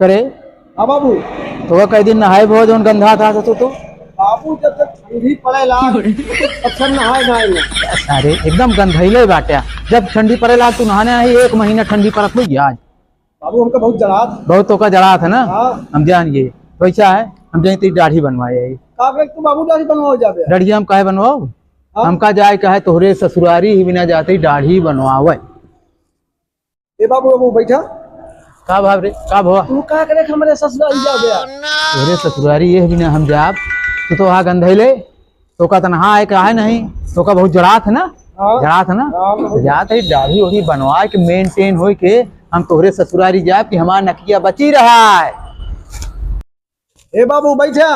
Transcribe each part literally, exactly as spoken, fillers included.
करे? हाँ बाबू। तो वो कई दिन नहाए भो जौन गंधा था तो तू? बाबू, जब जब ठंडी पड़ेला, तब सब नहाए नहाए ना। अरे, एकदम गंधइले बाटे। जब ठंडी पड़ेला, तू नहाने आई, एक महीना ठंडी पड़त होई आज। बाबू, हमका बहुत जड़ात। बहुत तोका जड़ात है ना? हाँ। हम जान गए। वैसा है, हम जानी तेरी दाढ़ी बनवाए आई। का करे तू बाबू दाढ़ी बनवाओ जाबे? दाढ़ी हम काहे बनवाओ? हाँ? हमका जाए कहे तोहरे ससुरारी ही बिना जाते ही दाढ़ी बनवावे। ए बाबू, बाबू, बैठा। का भाव रे? का भवा? तू का करे हमरे ससुरारी जाबे? तोहरे ससुरारी ये बिना हम जाब, तू तो वहाँ गंधइले, तोका तनहा है, का है नहीं, तोका बहुत जड़ात है ना? हाँ। जड़ात है ना? हाँ, बहुत। जात है, दाढ़ी ओढ़ी बनवा के, maintain होई के, हम तोहरे ससुरारी जाब कि हमार नकिया बची रहा है। ए बाबू, बैठा।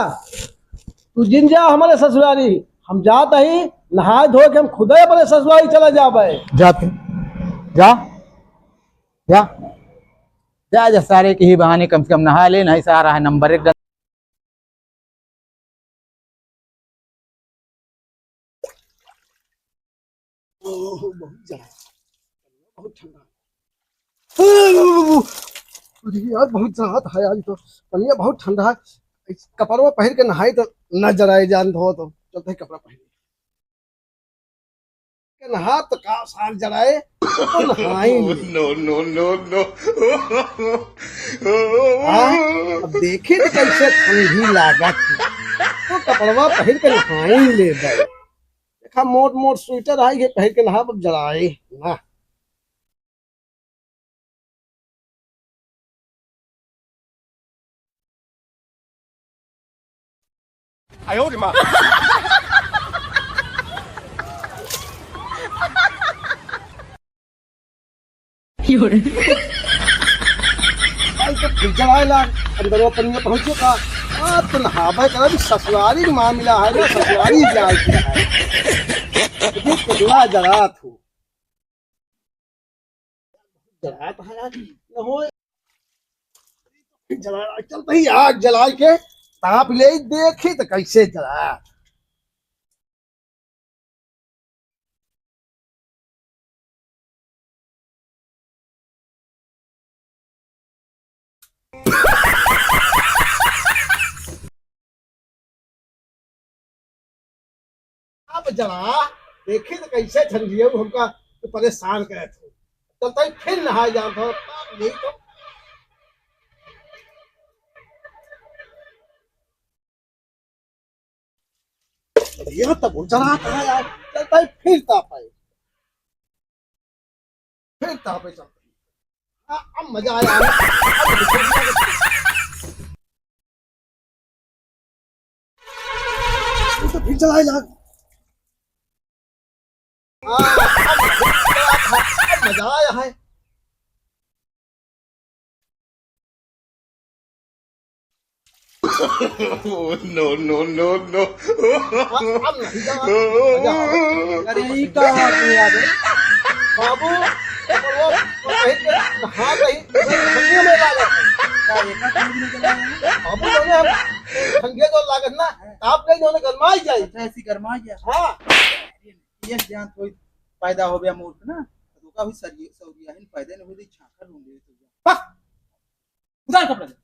तू जिन जा हमरे ससुरारी, हम जात ही, नहाए धो के हम खुदे अपने ससुरारी चला जाबे। जा तू, जा, जा, जा, जा, सारे के ही बहाने कम से कम नहा ले, नहीं सारा है नंबर एक। ओह, बहुत जरा, बहुत ठंडा। अरे यार, बहुत जरा है आज तो, पनिया बहुत ठंडा है। इस कपड़वा पहिर के नहाई तो न जराए जान धो तो, चलते ही कपड़ा पहिर के नहा तो का सार जराए, तो नहाई नहीं। No, no, no, no। हाँ, अब देखी तो कैसे ठंडी लागत है। तो कपड़वा पहिर के नहाई ले भाई। देखा मोट मोट स्वेटर आई है, पहिर के नहा, अब जराए ना। आई तो फिर जराए लाग, अंदर वो पनिया पहुंच चुका। आ, तो नहावे करा भी ससुरारी के मामला है ना, ससुरारी जाए के है। ये कितना जरा थू। जरात है यार, न हो। जला, चलते ही आग जलाए के ताप ले, देखी तो कैसे जला। अब जरा देखी तो कैसे ठंडियऊ हमका तो परेशान करे थे। चलता ही फिर नहाए जान था, यही तो। यह तो बहुत जरा था यार, चलता ही फिर ताप आए, फिर ताप आए चलता ही। हाँ, अब मजा आया। तू तो फिर चलाए लाग। हाँ, अब मजा आया है। No, no, no, no। अब नहीं जा, मजा आवे। अरे, ई का बात है यार? बाबू, वो, वो कहीं के, हाँ, कहीं, ठंडी में लागत है। का एका ठंडी में चला है? बाबू, जो है, ठंडी जो लागत ना, ताप नहीं, जो है, गरमाई जाए। अच्छा, ऐसी गरमाई जाए। हाँ। ये ज्ञान थोड़ी पैदा हो गया मूर्ख ना, तो का हुई सरिये, सौरिया ही पैदा नहीं हुई, छाखा ढूंढे तो। हाँ। उतार कपड़ा दे।